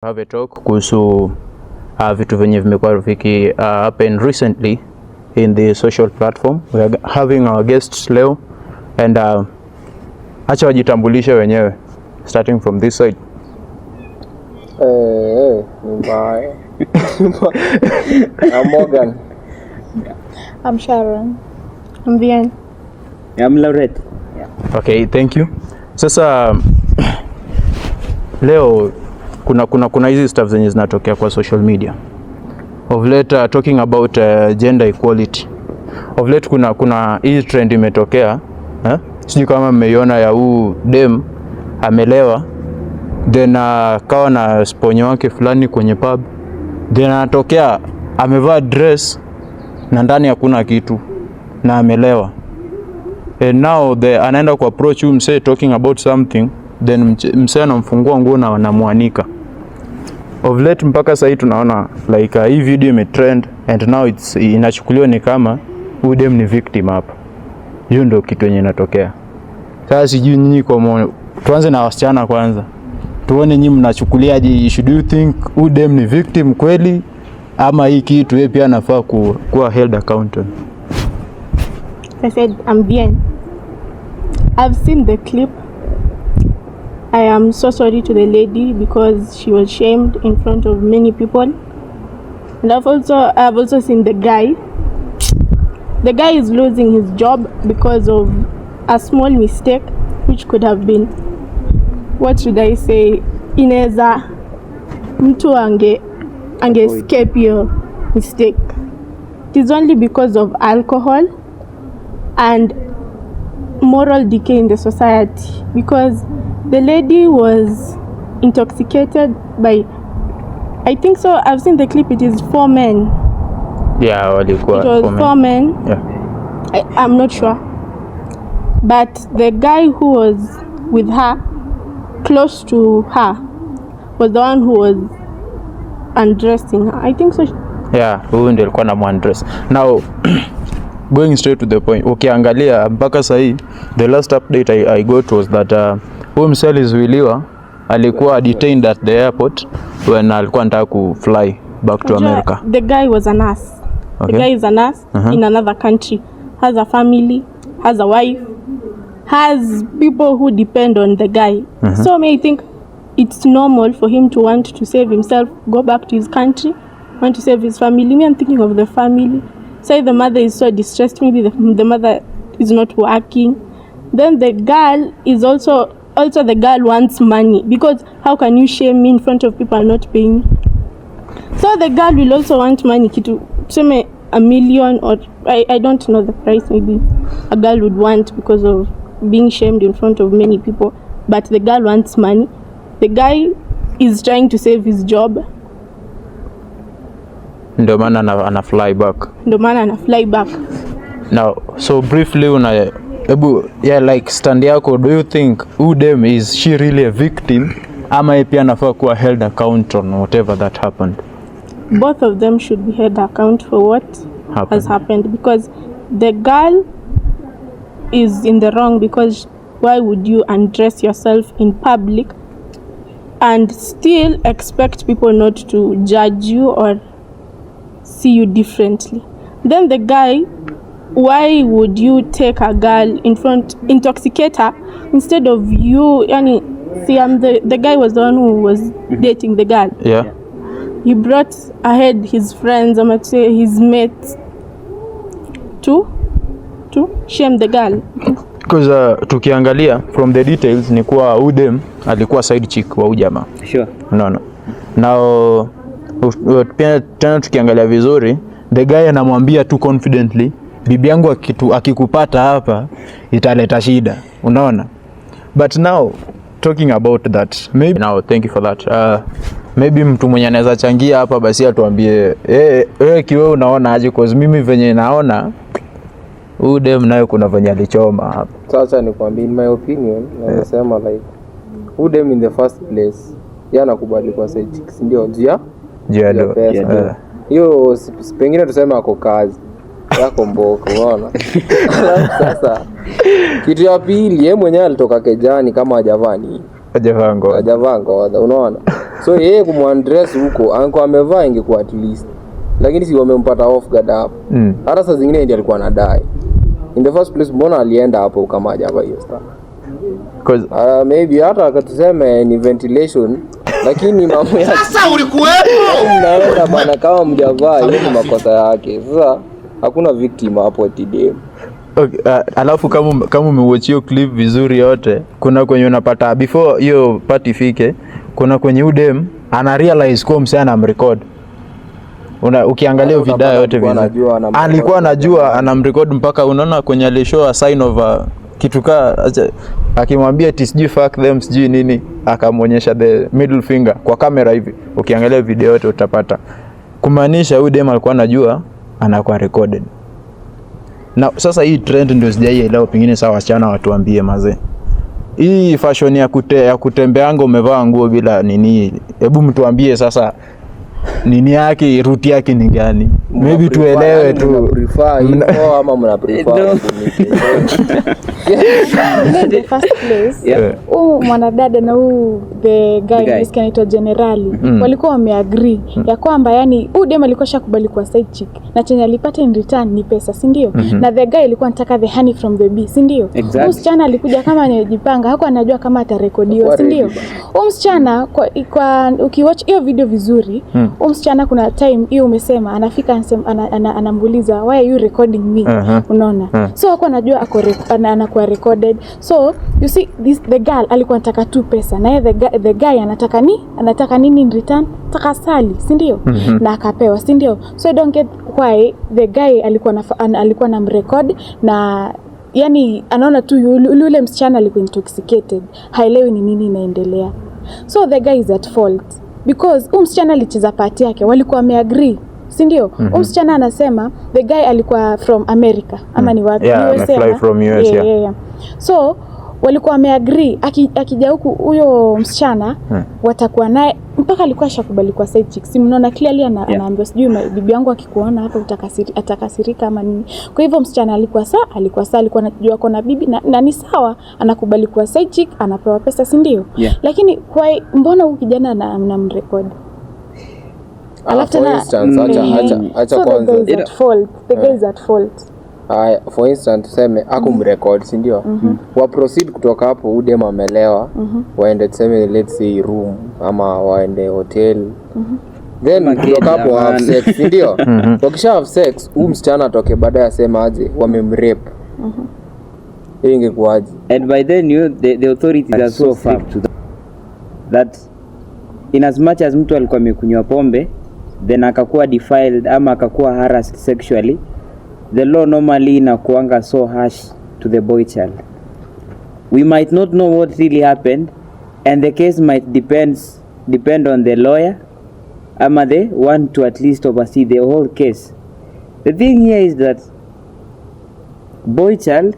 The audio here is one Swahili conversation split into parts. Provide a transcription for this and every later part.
Have a talk kuhusu vitu venye vimekuwa viki happen recently in the social platform. We are having our guests leo and acha wajitambulishe wenyewe, starting from this side. Eh, eh, ni mbaya. I'm Morgan. I'm Sharon. I'm Vian. I'm Lauret. Okay, thank you. Sasa leo kuna hizi stuff zenye zinatokea kwa social media. Of late, talking about gender equality. Of late kuna hii trend imetokea, eh? Sijui kama mmeiona, ya huu dem amelewa, then akawa na sponyo wake fulani kwenye pub, then anatokea amevaa dress na ndani hakuna kitu na amelewa, and now the anaenda ku approach huyu msee talking about something, then msee anamfungua nguo na wanamwanika. Of late mpaka sahii tunaona like hii video imetrend and now it's inachukuliwa ni kama huyu dem ni victim hapa. Hiyo ndio kitu yenye inatokea sasa. Sijui nyinyi kwa tuanze na wasichana kwanza, tuone nyinyi mnachukuliaje. Should you think huyu dem ni victim kweli, ama hii kitu yeye pia anafaa kuwa held accountable? I said I'm Bien. I've seen the clip. I am so sorry to the lady because she was shamed in front of many people. And I've also seen the guy. The guy is losing his job because of a small mistake which could have been, what should I say, inaweza mtu ange escape your mistake. It is only because of alcohol and moral decay in the society, because the lady was intoxicated by, I think so, I've seen the clip, it is four men. Yeah, walikuwa It was four men. Four men. I'm not sure, but the guy who was with her, close to her, was the one who was undressing her, I think so. Yeah, huyu ndio alikuwa na undress. Now, going straight to the point, ukiangalia mpaka sahii, the last update I got was that huyu msee alizuiliwa, alikuwa detained at the airport when alikuwa anataka ku fly back to Unajua, America. The guy was a nurse. The guy is a nurse in another country, has a family, has a wife, has people who depend on the guy. So may I think it's normal for him to want to save himself, go back to his country, want to save his family. Me, I'm thinking of the family. Say the mother is so distressed, maybe the mother is not working. Then the girl is also, the girl wants money, because how can you shame me in front of people and not paying me? So the girl will also want money, kitu tuseme a million or I don't know the price maybe a girl would want because of being shamed in front of many people. But the girl wants money. The guy is trying to save his job. Ndio maana ana fly back. Ndio maana ana fly back. Now, so briefly, una hebu, yeah, like stand yako, do you think huyu dem, is she really a victim, ama yeye pia anafaa kuwa held account on whatever that happened? Both of them should be held account for what Happened. Has happened, because the girl is in the wrong, because why would you undress yourself in public and still expect people not to judge you or see you differently? Then the guy, why would you take a girl in front, intoxicate her, instead of you, yani, see, the guy was the one who was dating the girl. He brought ahead his friends, I might say his mates, to shame the girl. Because tukiangalia from the details ni kuwa huyu dem alikuwa side chick wa huyu jamaa. Unaona? Now pia tena tukiangalia vizuri, the guy anamwambia tu confidently, "Bibi yangu akikupata hapa italeta shida." Unaona? But now, talking about that, maybe now, thank you for that. Maybe mtu mwenye anaweza changia hapa basi atuambie, eh, wewe kiwe unaona aje? 'Cause mimi venye naona, huyu dem nayo kuna venye alichoma hapa. Sasa nikwambie, in my opinion, naweza sema like huyu dem in the first place, yeye anakubali kwa side chick, si ndio? Juu ya Juu ya juu ya do. pesa. Hiyo pengine tuseme ako kazi yako mboka, unaona? Alafu sasa kitu ya pili, yeye mwenyewe alitoka kejani kama hajavaa nini? Hajavaa nguo. Hajavaa ngoza, unaona? So yeye kumundress huko, angekuwa amevaa ingekuwa at least, lakini si wamempata off guard hapo. Hata saa zingine ndiye alikuwa anadai in the first place. Mbona alienda hapo kama hajavaa hiyo stuff? 'Cause Maybe hata akatuseme ni ventilation, lakini mambo ya Sasa ulikuwepo. Mnaenda bana kama mjavaa, hiyo ni makosa yake. Sasa hakuna victim hapo ati dem. Okay, alafu kama umewatch hiyo clip vizuri yote, kuna kwenye unapata before hiyo part ifike, kuna kwenye udem ana realize kuwa msee anamrecord. Ukiangalia hiyo Hata video utapata yote alikuwa vizuri, anajua anamrecord. Alikuwa anajua anamrecord mpaka unaona kwenye alishow a sign of a, kitu kaa akimwambia ati sijui fuck them, sijui nini, akamwonyesha the middle finger kwa kamera hivi. Ukiangalia video yote utapata kumaanisha huyu dem alikuwa anajua anakuwa recorded. Na sasa hii trend ndio sijaielewa, pengine sawa wasichana watuambie mazee. Hii fashion ya kutembeanga umevaa nguo bila nini, hebu mtuambie sasa nini yake, root yake ni gani? Maybe Mna tuelewe prefer- tu. Mna prefer hivyo ama mna prefer No. mfunike? In the first place, huu mwanadada na huu the guy, The guy. nimesikia anaitwa Generali, walikuwa wameagree ya kwamba, yani, huu dem alikuwa shakubali kuwa side chick na chenye alipata in return ni pesa, si ndio? Na the guy alikuwa anataka the honey from the bee, si ndio? Exactly. Huu msichana alikuja kama anajipanga, hakuwa anajua kama atarekodiwa, Hakuwa si ndio? ready. Huu msichana kwa ukiwatch hiyo video vizuri, huu msichana kuna time hiyo umesema anafika anamuuliza, "Why are you recording me?" Unaona? So hakuwa anajua anakuwa recorded. So you see, this the girl alikuwa anataka tu pesa na yeye the guy anataka nini in return? Anataka asali, si ndio? Na akapewa, si ndio? So I don't get why the guy alikuwa anamrecord na yani anaona tu yule msichana alikuwa intoxicated, haelewi ni nini inaendelea. So the guy is at fault because huyu msichana alicheza part yake, walikuwa wameagree, si ndio? Mm-hmm. Msichana anasema the guy alikuwa from America ama ni wapi? Yeah, USA, amefly ama? from US, Yeah, yeah. yeah. So walikuwa wameagree akija huku huyo msichana watakuwa naye mpaka alikuwa ashakubali kwa side chick. Si mnaona clearly anaambiwa sijui bibi yangu akikuona hapa atakasirika ama nini. Kwa hivyo msichana alikuwa alikuwa anajua ako na bibi na ni sawa, anakubali kuwa side chick, anapewa pesa, si ndio? Yeah. Lakini kwa mbona huyu kijana anamrecord? Ah, Alafu for tena- instance, acha acha acha So the kwanza. guy is at fault. The guy is at fault. Haya, for instance tuseme akumrecord, si ndio? Wa proceed kutoka hapo, udem amelewa, waende tuseme, let's say, room ama waende hotel, then Ama kutoka hapo keja, have man. sex, si ndio? Wakisha have sex, huu msichana atoke baadaye aseme aje wamemrape, hiyo ingekuwaje? And by then the authorities are so strict to that in as much as mtu alikuwa amekunywa pombe then akakuwa defiled ama akakuwa harassed sexually, the law normally inakuanga so harsh to the boy child. We might not know what really happened, and the case might depend on the lawyer ama the one to at least oversee the whole case. The thing here is that boy child,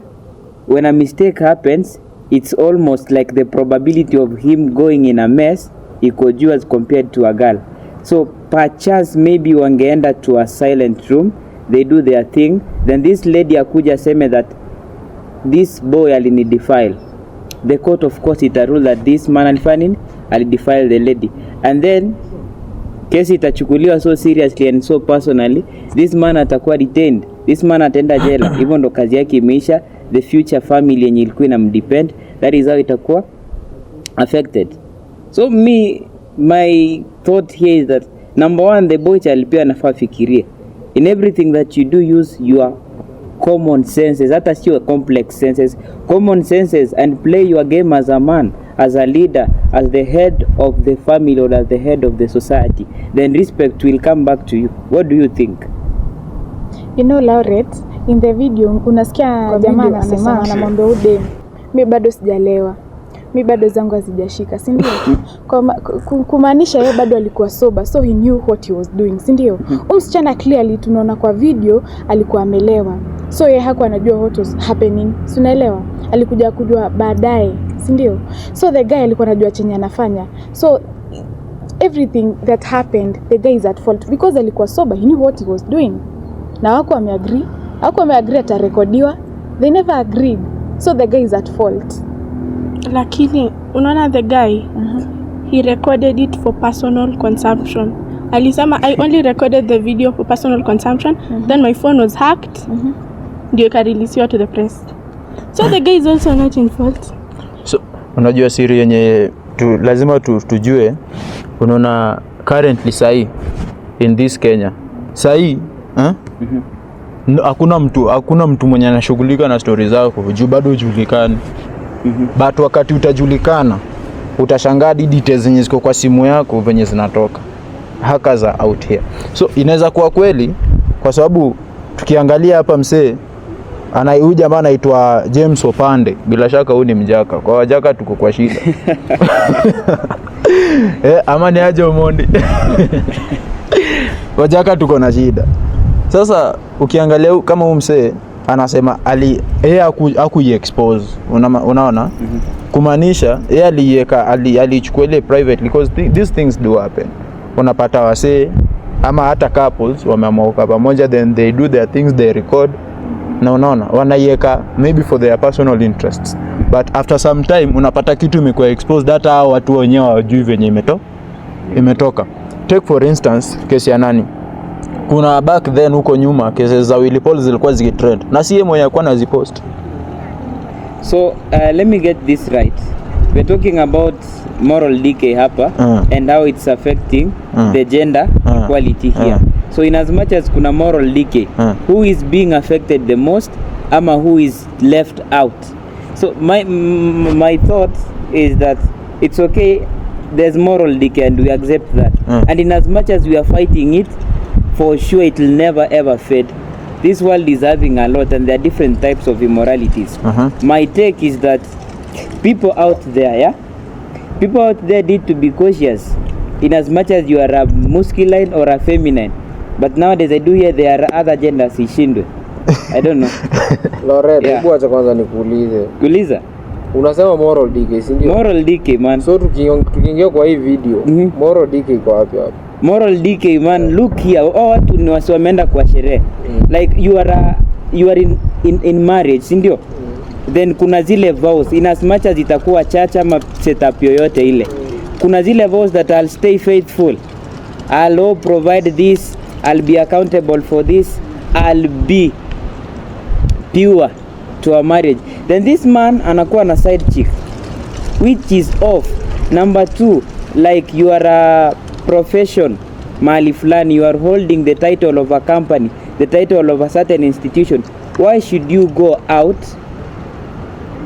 when a mistake happens, it's almost like the probability of him going in a mess iko juu as compared to a girl. So perchance maybe wangeenda to a silent room, they do their thing, then this lady akuja aseme that this boy alini defile. The court of course ita rule that this man alifanya nini? Alidefile the lady, and then kesi itachukuliwa so seriously and so personally. This man atakuwa detained, this man ataenda jela. Hivyo ndo kazi yake imeisha. The future family yenye ilikuwa inamdepend, that is how itakuwa affected. So me, my thought here is that number one, the boy child pia anafaa fikirie. In everything that you do, use your common senses, hata sio complex senses, common senses, and play your game as a man, as a leader, as the head of the family or as the head of the society. Then respect will come back to you. What do you think? You know, Lauret, in the video unasikia Kwa jamaa video anasema, anasema- anamwambia udem, "Mi bado sijalewa, mi bado zangu hazijashika," si ndio? Kumaanisha yeye bado alikuwa sober, so he knew what he was doing, si ndio? Huyu msichana clearly tunaona kwa video alikuwa amelewa, so yeye hakuwa anajua what was happening, si unaelewa? Alikuja kujua baadaye, si ndio? So the guy alikuwa anajua chenye anafanya. So everything that happened, the guy is at fault because alikuwa sober, he knew what he was doing. Na wako wameagree atarekodiwa. They never agreed, so the guy is at fault. Lakini unaona the guy, He recorded it for personal consumption. Alisema, "I only recorded the video for personal consumption. Then my phone was hacked, ndio ikareleasiwa to the press." So the guy is also not in fault. So unajua siri yenye lazima tujue, unaona currently sahii in this Kenya sahii, eh? No, hakuna mtu mwenye anashughulika na stori zako juu bado hujulikani. But wakati utajulikana, utashangaa hadi details zenye ziko kwa simu yako venye zinatoka. Hackers are out here. So inaweza kuwa kweli, kwa sababu tukiangalia hapa, msee ana, huyu jamaa anaitwa James Opande, bila shaka huyu ni Mjaka. Kwa Wajaka tuko kwa shida, eh, ama ni aje, Omondi? Wajaka tuko na shida. Sasa ukiangalia kama huyu msee anasema ali yeye hakuiexpose, unaona? Kumaanisha yeye aliiweka, aliichukua ile private, because these things do happen. Unapata wasee ama hata couples wameamua kukaa pamoja, then they do their things, they record, na unaona wanaiweka maybe for their personal interests, but after some time unapata kitu imekuwa exposed, hata hao watu wenyewe hawajui venye imetoka. Take for instance kesi ya nani, kuna back then huko nyuma kesi za Willy Paul zilikuwa zikitrend na si yeye mwenye alikuwa anazipost. So let me get this right. We're talking about moral decay hapa and how it's affecting the gender equality here. So in as much as kuna moral decay, who is being affected the most ama who is left out? So my thought is that it's okay, there's moral decay and we accept that. And in as much as we are fighting it, for sure it will never ever fade. This world is having a lot and there are different types of immoralities. My take is that people out there, yeah, people out there need to be cautious in as much as you are a masculine or a feminine. But nowadays I do hear there are other genders, ishindwe. I don't know. Loret, Yeah. hebu acha kwanza nikuulize. Kuuliza. Unasema moral decay, si ndio? Moral decay, man. So tukiingia kwa hii video, moral decay iko wapi hapo? Moral decay, man, look here. Oh, watu ni wasi wameenda kwa sherehe. Like you are in marriage, si ndio? Then kuna zile vows, in as much as itakuwa church ama setup yoyote ile. Kuna zile vows that I'll stay faithful. I'll all provide this, I'll be accountable for this, I'll be pure to our marriage. Then this man anakuwa na side chick, which is off. Number two, like you are a profession mahali fulani, you are holding the title of a company, the title of a certain institution. Why should you go out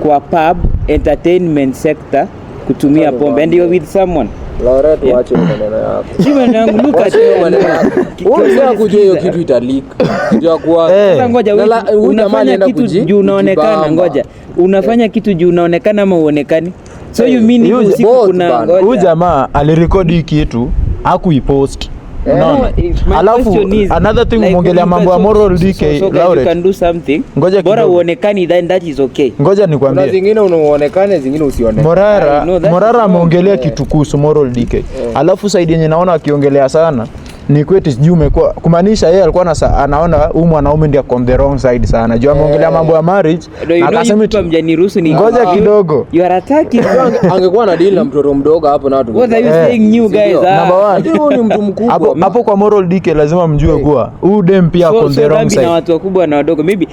kwa pub, entertainment sector, kutumia Sasa pombe and you're with someone? Loret, Yeah. wache maneno yako. Si maneno yangu, look at Wache hiyo maneno yako. Wewe mzee hakujua hiyo kitu italeak. Kitu ya kuwa Eh. Sasa ngoja, Na wait, huyu jamaa unafanya alienda kitu juu unaonekana, kujibamba. ngoja. Unafanya kitu juu unaonekana ama uonekani? So you mean hiyo usiku Both kuna bana. ngoja. Huyu jamaa alirekodi hii kitu, hakuipost. Unaona? No, my Alafu question is, another thing, like, umeongelea you mambo ya moral decay, so guys, you Lauret. can do something. Ngoja Bora kidogo. uonekani, then that is okay. Ngoja Kuna nikwambie. zingine unaonekane, zingine usionekane. Morara, I know that Morara is wrong. ameongelea kitu kuhusu moral decay. Alafu side yenye naona akiongelea sana ni kwetu, sijui umekuwa kumaanisha yeye alikuwa anaona huyu mwanaume ndiye ako on the wrong side sana. Juu ameongelea mambo ya marriage No, you na know, akasema you people hamjaniruhusu ni Ngoja kidogo. You are attacking. Angekuwa na deal na mtoto mdogo hapo na watu. What are you Eh. saying, you guys? Sindio? Ah. Number one. Lakini huyu ni mtu mkubwa. Hapo kwa moral decay lazima mjue kuwa huyu dem pia ako So, on so the wrong dhambi side. na watu wakubwa na wadogo, maybe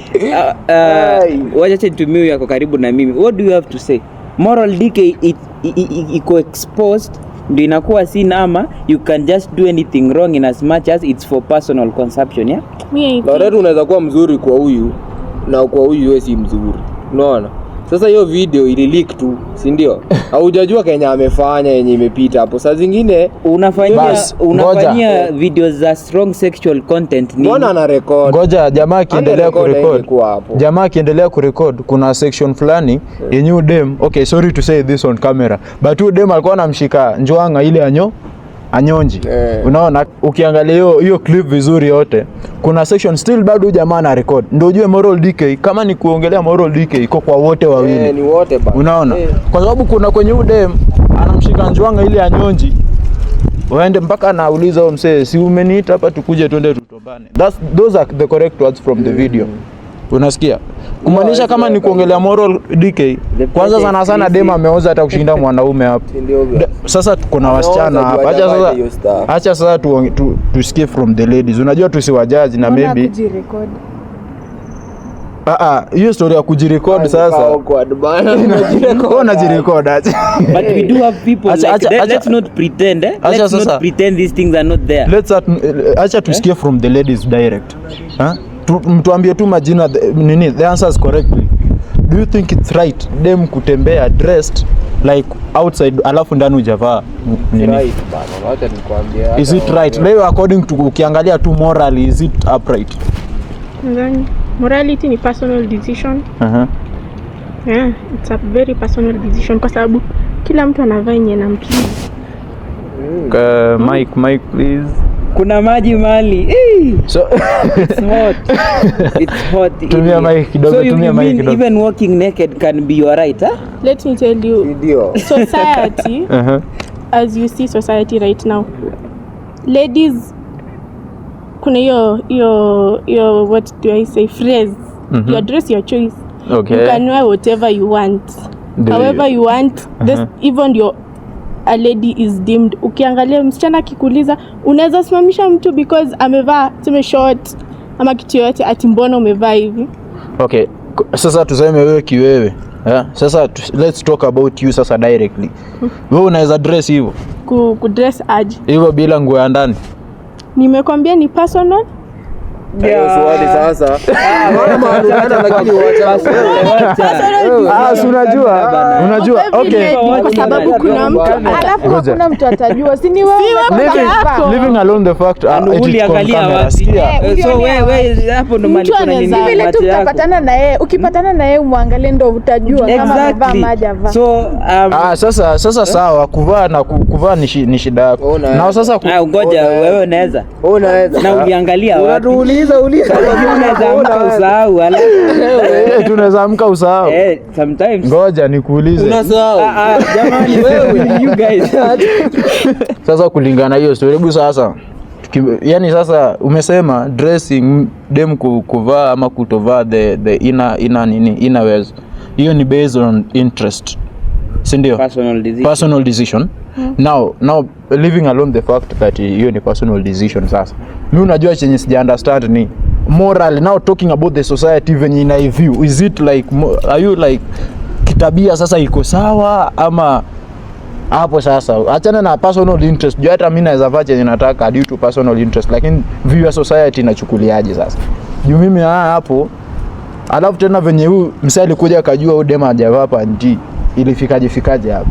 wachache nitumie, huyu yako karibu na mimi. What do you have to say? Moral decay iko exposed ndio inakuwa sin, ama you can just do anything wrong in as much as it's for personal consumption, yeah? Me, I think Loret, unaweza kuwa mzuri kwa huyu na kwa huyu wewe si mzuri. Unaona? Sasa hiyo video ilileak tu, si ndio? Haujajua Kenya amefanya yenye imepita hapo. Saa zingine Unafanyia Bas, unafanyia video za strong sexual content nini? mbona ana record? Ngoja, jamaa akiendelea Angerecord kurecord, haingekuwa hapo. Jamaa akiendelea kurecord, kuna section fulani yenye huyu dem, okay, sorry to say this on camera, but huyu dem alikuwa anamshika njwanga ile anyonji. Unaona, ukiangalia hiyo clip vizuri yote, kuna section still bado huyu jamaa ana record. Ndio ujue moral decay, kama ni kuongelea moral decay, iko kwa wote wawili. Eh, ni wote bana. Unaona? Kwa sababu kuna kwenye huyu dem anamshika njwanga ile anyonji, waende mpaka anauliza huyo msee, "Si umeniita hapa tukuje twende tutombane?" Those are the correct words from the video. Unasikia? Kumaanisha kama ni kuongelea moral decay, kwanza sana sana dem ameoza hata kushinda mwanaume hapo. Ndio obvious. Sasa kuna Ameoza wasichana juu hapa. Acha hajavaa sasa, hiyo stuff. acha sasa tusikie from the ladies. Unajua tusiwajaji na Mbona maybe kujirecord? ah ah, hiyo story ya kujirecord sasa. Awkward bana. Wewe unajirecord aje? But we do have people like let's not pretend, eh? Acha Let's sasa. Not pretend these things are not there. Acha tusikie from the ladies direct. Huh? Mtuambie tu majina nini the answers correctly. Do you think it's right dem kutembea dressed like outside alafu ndani hujavaa nini? Right bana, wacha nikwambie. Is it right? Leo according to ukiangalia tu morally, is it upright? Nadhani morality ni personal decision. Yeah, it's a very personal decision kwa sababu kila mtu anavaa yenye inamplease. Mike, Mike, please. Kuna maji mali. Eh, So it's hot. It's hot in Tumia here. mic kidogo, So you, tumia you mic mean kidogo. even walking naked can be your right, huh? Let me tell you, Ndio. Society, as you see society right now, ladies, kuna hiyo what do I say, phrase, your dress, your choice. You can wear whatever you want, however you want this. Even your a lady is deemed, ukiangalia msichana akikuuliza, unaweza simamisha mtu because amevaa tuseme short ama kitu yoyote, ati mbona umevaa hivi? Okay, sasa tuseme wewe kiwewe. Yeah? Sasa let's talk about you sasa directly. Wewe unaweza dress hivyo? Kudress aje? Hivyo bila nguo ya ndani? Nimekwambia ni personal. Hiyo swali sasa. Unaona mahali unaenda lakini wacha. Ah, si unajua, unajua. Of every lady, kwa sababu kuna mtu Alafu Ngoja. hakuna mtu atajua, si ni wewe Si wewe umekosa peke kuvaa? yako. Leaving alone the fact And it is on uliangalia camera. wapi? Sikia. Eh, So ulionea wewe hapo ndo mahali Mtu kuna nini Vile tu macho yako. mtapatana na yeye, ukipatana na yeye umwangalie ndo utajua kama amevaa Exactly. maji avaa. So Ah, sasa sawa, kuvaa na kuvaa ni shida yako. Una- Na sasa ah, ngoja, wewe unaweza. Wewe unaweza. Na uliangalia wapi? Unatuuliza uliza. Unaweza amka usahau alafu eh, tunaweza amka usahau. eh, sometimes. Ngoja nikuulize. Unasahau. Ah, ah, jamani, wewe, you guys. Sasa kulingana hiyo story, hebu sasa yani sasa umesema dressing, dem kuvaa ama kutovaa the inner nini, inner wears. Hiyo ni based on interest. Si ndio? Personal decision. Personal decision. Now leaving alone the fact that hiyo ni personal decision, sasa mi unajua chenye sija understand ni moral. Now talking about the society venye ina view, is it like are you like kitabia sasa iko sawa ama hapo sasa achana na personal interest, juu hata mi naweza vaa chenye nataka due to personal interest, lakini view ya society inachukuliaje sasa? Juu mimi hapo, alafu tena venye huyu msee alikuja akajua huyu dema hajavaa panty, ilifikaje fikaje hapo?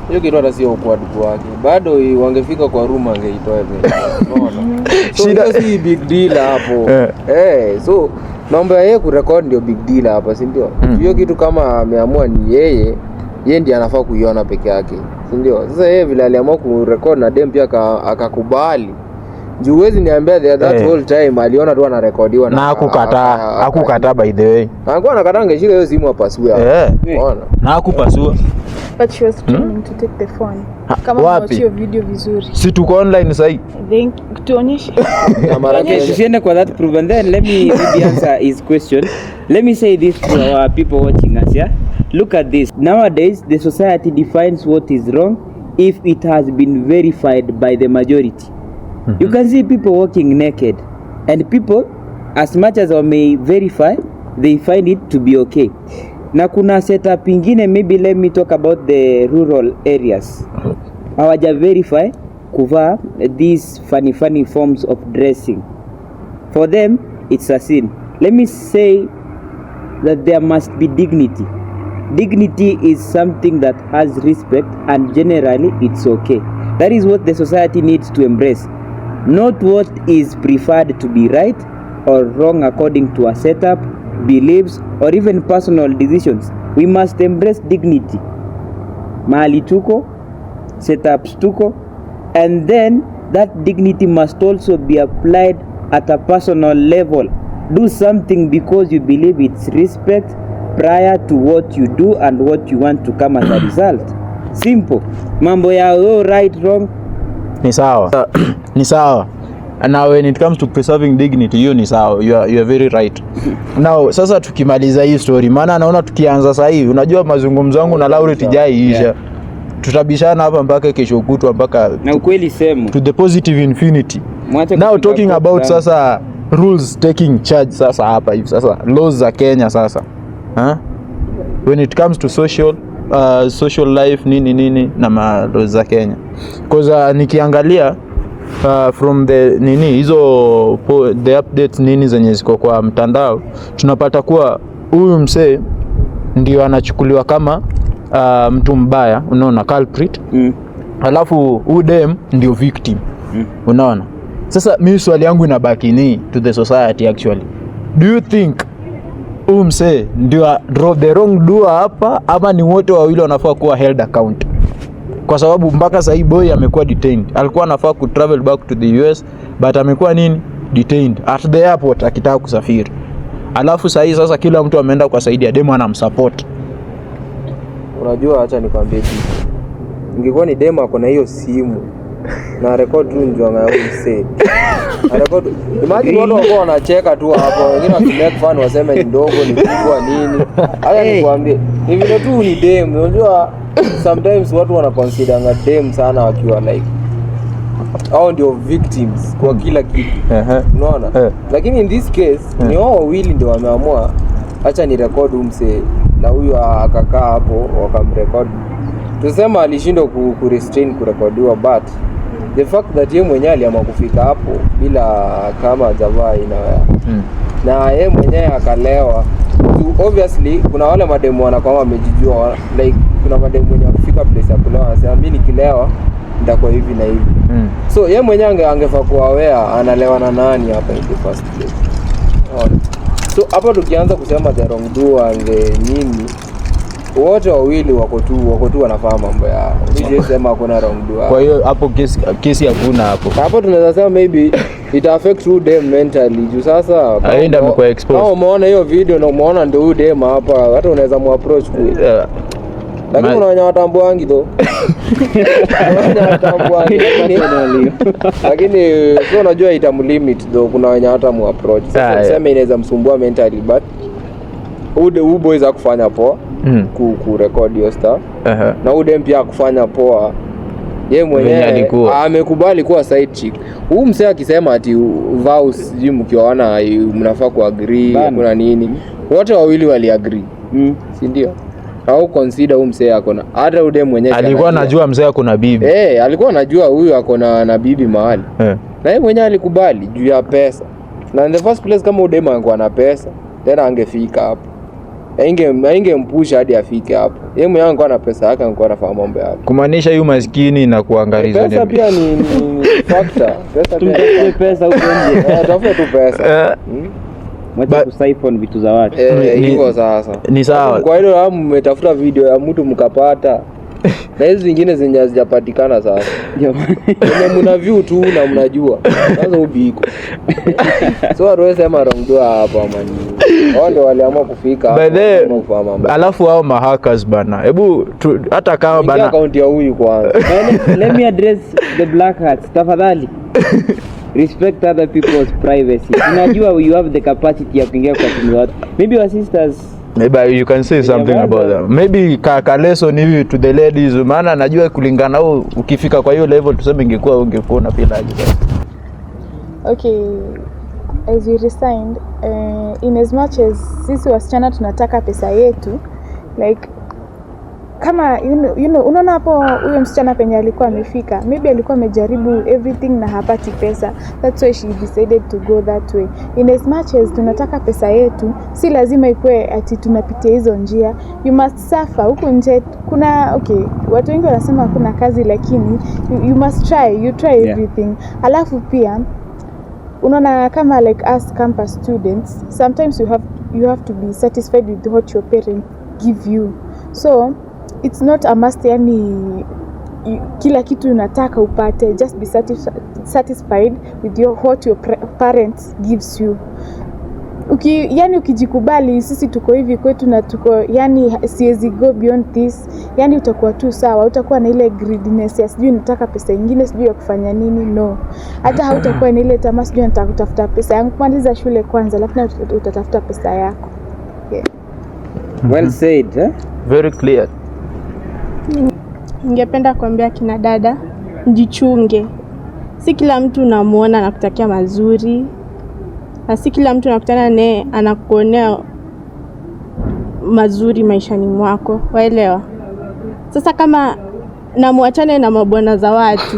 Hiyo kitu hata sio awkward kwake. Bado wangefika kwa room angeitoa vile. Unaona? So hiyo si big deal hapo. Eh. Eh, so mambo ya yeye kurecord ndio big deal hapa, si ndio? Hiyo kitu kama ameamua ni yeye, yeye ndiye anafaa kuiona peke yake, si ndio? Sasa yeye vile aliamua kurecord na dem pia akakubali. Juu huwezi niambia that Eh. whole time aliona tu anarekodiwa. Na hakukataa, hakukataa by the way. Angekuwa anakataa angeshika hiyo simu apasue hapo. Eh. Unaona? Na hakupasua. But she was trying to take the phone. Kama Wapi? mnawatch hiyo video vizuri. Si tuko online sahii? Then tuonyeshe. Na mara Okay, Kenya. tusiende kwa that proof and then let me maybe answer his question. Let me say this to our people watching us, yeah? Look at this. Nowadays, the society defines what is wrong if it has been verified by the majority. You can see people walking naked, and people, as much as they may verify, they find it to be okay. Na kuna setup ingine, maybe let me talk about the rural areas. Hawaja verify kuvaa these funny funny forms of dressing. For them, it's a sin. Let me say that there must be dignity. Dignity is something that has respect, and generally it's okay. That is what the society needs to embrace, not what is preferred to be right or wrong according to a setup, beliefs, or even personal decisions. We must embrace dignity. Mahali tuko, setups tuko, and then that dignity must also be applied at a personal level. Do something because you believe it's respect prior to what you do and what you want to come as a result. Simple. Mambo ya oh, right, wrong. Ni sawa, ni sawa. Now when it comes to preserving dignity, hiyo ni sawa, you are very right. Now sasa tukimaliza hii story, maana naona tukianza sasa hivi, unajua mazungumzo yangu na Laura tijaiisha. Tutabishana hapa mpaka kesho kutwa, mpaka Na ukweli semu. To the positive infinity. Mwache Now kupiga talking kofi about sana. Sasa rules taking charge sasa hapa hivi, sasa laws za Kenya sasa, huh? When it comes to social life, nini nini na ma laws za Kenya, cause nikiangalia from the nini hizo the updates nini zenye ziko kwa mtandao, tunapata kuwa huyu msee ndio anachukuliwa kama mtu mbaya, unaona, culprit. Alafu huyu dem ndio victim. Unaona, sasa mi swali yangu inabaki ni to the society actually, do you think huyu msee ndio the wrong doer hapa, ama ni wote wawili wanafaa kuwa held account? Kwa sababu mpaka sahii boy amekuwa detained. Alikuwa anafaa ku travel back to the US, but amekuwa nini, detained at the airport akitaka kusafiri. Alafu sahii sasa kila mtu ameenda kwa side ya demu, anamsupport. Unajua, acha nikwambie kitu. Ingekuwa ni demu ako na hiyo simu na record tu njwanga ya huyu msee. Arecord. Imagine watu wako wanacheka tu hapo, wengine wakimake fun waseme ni ndogo, ni kubwa, nini. Haya, nikwambie, ni vile tu ni dem. Unajua sometimes watu wana consider dem sana wakiwa like hao ndio victims kwa kila kitu. Unaona? Eh. Lakini in this case ni wao wawili ndio wameamua, acha ni record huyu msee, na huyu akakaa hapo wakamrecord. Tusema alishindwa ku restrain kurekodiwa, but the fact that yeye mwenyewe aliamua kufika hapo bila kama hajavaa ina na yeye mwenyewe akalewa. Obviously kuna wale mademu wanakwama wamejijua, like kuna mademu wenye wakifika place ya kulewa wanasema, "Mi nikilewa nitakuwa hivi na hivi." So ye mwenyewe angefaa kuwa aware analewa na nani hapa in the first place. Unaona? So hapa tukianza kusema the wrong doer and the nini, wote wawili wako tu wanafaa mambo yao. Mi siwezi sema hakuna wrong doer. Kwa hiyo hapo kesi hakuna hapo. Hapo tunaweza sema maybe it affect huyu dem mentally, juu sasa kama Aenda amekuwa exposed. Kama umeona hiyo video na umeona ndio huyu dem hapa, hata unaweza muapproach kweli. Lakini kuna wenye watambuangi though. Kuna wenye watambuangi, lakini so unajua itamlimit though, kuna wenye hata muapproach. Sasa tuseme inaweza msumbua mentally, but huyu boys hakufanya poa ku record hiyo stuff na huyu dem pia hakufanya poa ye Venye mwenyewe alikuwa. Amekubali kuwa side chick. Huu msee akisema ati vows sijui mkiwaona mnafaa kuagree, Bana. kuna nini, wote wawili waliagree, si ndio? Au consider huyu msee ako na, hata huyu dem mwenyewe si Alikuwa anajua. anajua mzee kuna bibi. Eh, alikuwa anajua huyu ako na bibi mahali na yeye mwenyewe alikubali juu ya pesa. Na in the first place, kama huyu dem angekuwa na pesa tena angefika hapo, aingempush hadi afike hapo. Yeye mwenyewe angekuwa na pesa yake, angekuwa anafanya mambo yake. Kumaanisha huyu maskini na kuangaliza. Pesa pia ni factor. Pesa pia ni Tumtafute pesa huko nje. Eh, tafuta tu pesa. Mwache kusiphon vitu za watu. Eh, hivyo sasa. Ni sawa. Kwa hilo hamu mmetafuta video ya mtu mkapata, na hizi zingine zenye hazijapatikana sasa. Jamani. Wenye mna view tu na mnajua. Sasa ubiko. So hatuwezi sema wrong doer hapa ama nini. Wao ndio waliamua kufika hapo, By the waliamua kufanya mambo. Alafu hao mahackers bana, hebu hata kama Ingia bana akaunti ya huyu kwanza. Let me address the black hats, tafadhali. Respect other people's privacy. Unajua you have the capacity ya kuingia kwa simu za watu. Maybe your sisters. Maybe you can say something about that. Maybe ka lesson hivi to the ladies, maana najua kulingana huo ukifika kwa hiyo level, tuseme ingekuwa ungekuwa na feel aje sasa. Okay, as we resigned, in as much as sisi wasichana tunataka pesa yetu, like kama unaona hapo huyo msichana penye alikuwa amefika, maybe alikuwa amejaribu everything na hapati pesa, that's why she decided to go that way. In as much as tunataka pesa yetu, si lazima ikuwe ati tunapitia hizo njia. You must suffer huku nje. Kuna, okay, watu wengi wanasema hakuna kazi, lakini you must try, you try everything. Alafu pia unaona kama like us campus students, sometimes you have to be satisfied with what your parents give you, so it's not a must, yani kila kitu unataka upate. Just be satisfied with what your parents gives you. Yani ukijikubali, sisi tuko hivi kwetu na tuko, yani siwezi go beyond this, yani utakuwa tu sawa, utakuwa na ile greediness ya sijui nataka pesa ingine, sijui ya kufanya nini, no. Hata hautakuwa na ile tamaa, sijui nataka kutafuta pesa yangu, kumaliza shule kwanza, lakini utatafuta pesa yako. Yeah. Well said, eh? Very clear. Ningependa kuambia kina dada, mjichunge. Si kila mtu unamuona anakutakia mazuri, na si kila mtu unakutana naye anakuonea mazuri maishani mwako, waelewa? Sasa kama namwachane na mabwana za watu,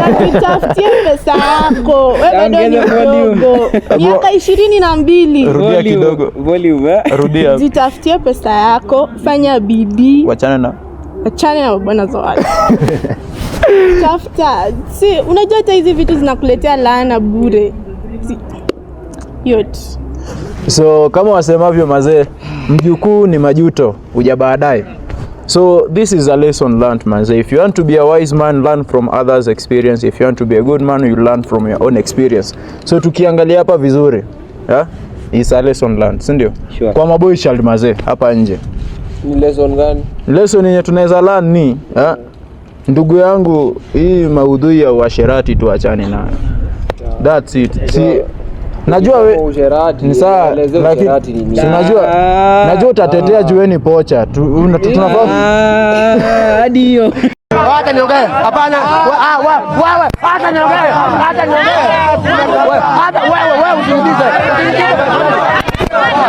watutafutie pesa yako, we bado ni Ongeza volume. mdogo, miaka 22. Rudia Volume, kidogo. Volume, eh? Rudia. Jitafutie pesa yako, fanya bidii, Wachana na achane na mabwana za watu. Tafuta, si unajua hata hizi vitu zinakuletea laana bure. Yote. So kama wasemavyo mazee, mjukuu ni majuto uja baadaye. So this is a lesson learned, manze. If you want to be a wise man, learn from others' experience. If you want to be a good man, you learn from your own experience. So tukiangalia hapa vizuri, yeah? It's a lesson learned, si ndio? Sure. Kwa maboy child mazee hapa nje. Ni lesson gani? Lesson yenye tunaweza learn ni, yeah? Ndugu yangu, hii maudhui ya uasherati tuachane nayo. That's it. Si najua we, Usherati. ni sawa, Elezea lakini usherati ni nini? si unajua, najua utatetea juu wewe ni pocha tu, tunafaa Ah, hadi hiyo. Acha niongee. Hapana. Wewe, acha niongee. Acha niongee. Wewe, hata wewe wewe usiniulize.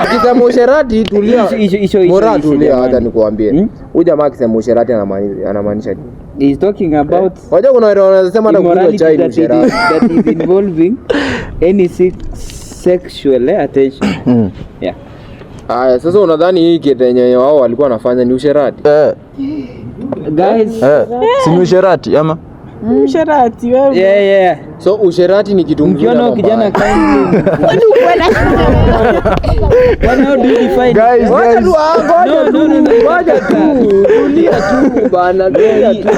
Akisema usherati tulia. Isho, Bora isho, tulia, jamani. acha nikuambie. Huyu jamaa akisema usherati anamaanisha nini? He's talking about Wajua kuna watu wanaweza sema hata kunywa immorality chai ni that, it is, usherati. that is involving any sexual attention. Yeah. Aya, sasa unadhani hii kitu yenye wao walikuwa wanafanya ni usherati? Eh, Guys, eh, si ni usherati ama? Msherati wewe. yeah. So usherati ni kitu mzuri Mkiona ama huyu kijana mbaya? kindly. Kwani how do you define Guys, Ngoja guys. tu, ah, ngoja No, tu, no, no, no. ngoja tu, tulia tu bana, tulia tu.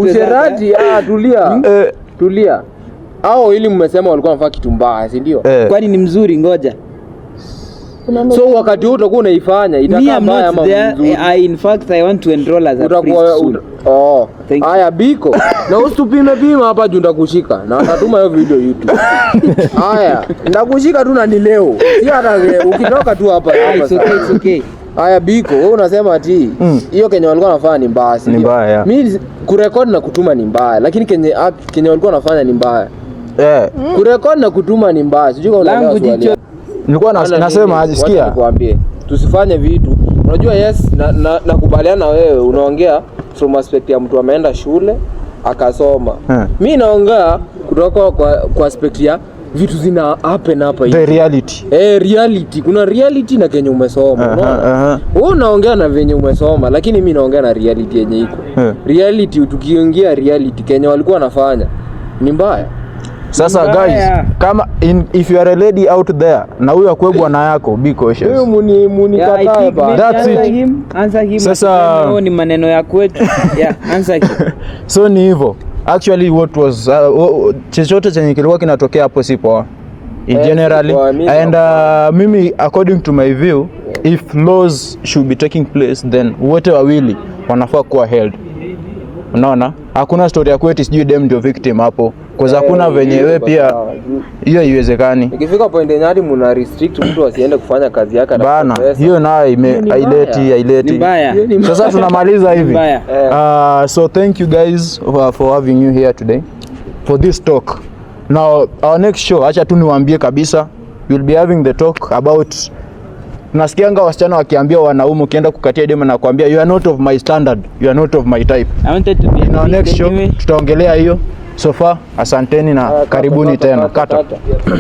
Usherati, ah, tulia. Eh, Tulia. Hao ili mmesema walikuwa wanafanya kitu mbaya, si ndio? eh. Kwani ni mzuri? Ngoja. So wakati huu utakuwa unaifanya Me, itakaa I'm mbaya not ama there. mzuri? I, in fact, I want to enroll as a Utakuwa priest soon. oh. Thank you. Haya biko. Na usitupime pima hapa juu ndakushika. Na natuma hiyo video YouTube. Haya, ndakushika tu na ni leo. Si hata ukitoka tu hapa Ah, hapa. it's okay, it's okay. Haya biko, wewe unasema ati hiyo Kenya walikuwa wanafanya ni mbaya, si Ni ndio? mbaya, yeah. Mimi kurekodi na kutuma ni mbaya, lakini Kenya walikuwa wanafanya ni mbaya. Eh, Kurekodi na kutuma ni mbaya. Sijui kama unaelewa Langu swali. jicho. Nilikuwa nasema Nini? aje, Wacha sikia. nikwambie. Tusifanye vitu. Unajua yes, na nakubaliana na wewe, unaongea from aspect ya mtu ameenda shule akasoma. Mi naongea kutoka kwa aspect ya vitu zina happen hapa hivi. The reality. Eh, reality. Kuna reality na kenye umesoma. Unaona? Aha. Wewe unaongea na venye umesoma, lakini mi naongea na reality yenye iko. Reality, tukiingia reality kenye walikuwa wanafanya ni mbaya. Sasa Mbaya. guys, kama if you are a lady out there na huyo akue bwana yako, be cautious. Huyu muni Yeah, I munikatae think bana. maybe That's answer it. him, answer him. Sasa- Akisema, "Oh, ni maneno ya kwetu." Yeah, answer him. So ni hivyo. Actually what was chochote chenye kilikuwa kinatokea hapo si poa. In Eh, generally si poa, mimi and mimi according to my view, if laws should be taking place, then wote wawili wanafaa kuwa held. Unaona? Hakuna story ya kwetu sijui dem ndio victim hapo. Kwa hakuna Eh, venye hiyo wewe iko pia sawa. hiyo haiwezekani. Ikifika point yenye hadi muna restrict mtu asiende kufanya kazi yake atafute Bana, pesa. hiyo nayo Hiyo ni haileti mbaya. haileti. Ni mbaya. Hiyo ni Sasa tunamaliza hivi. Mbaya. So thank you guys for having you here today for this talk. Now our next show, acha tu niwaambie kabisa, we'll be having the talk about, nasikianga wasichana wakiambia wanaume, ukienda kukatia demu na kuambia you are not of my standard, you are not of my type. I wanted to be In our a next priest show anyway. tutaongelea hiyo. So far asanteni na Kata, karibuni kata, tena. kata, Kata. kata.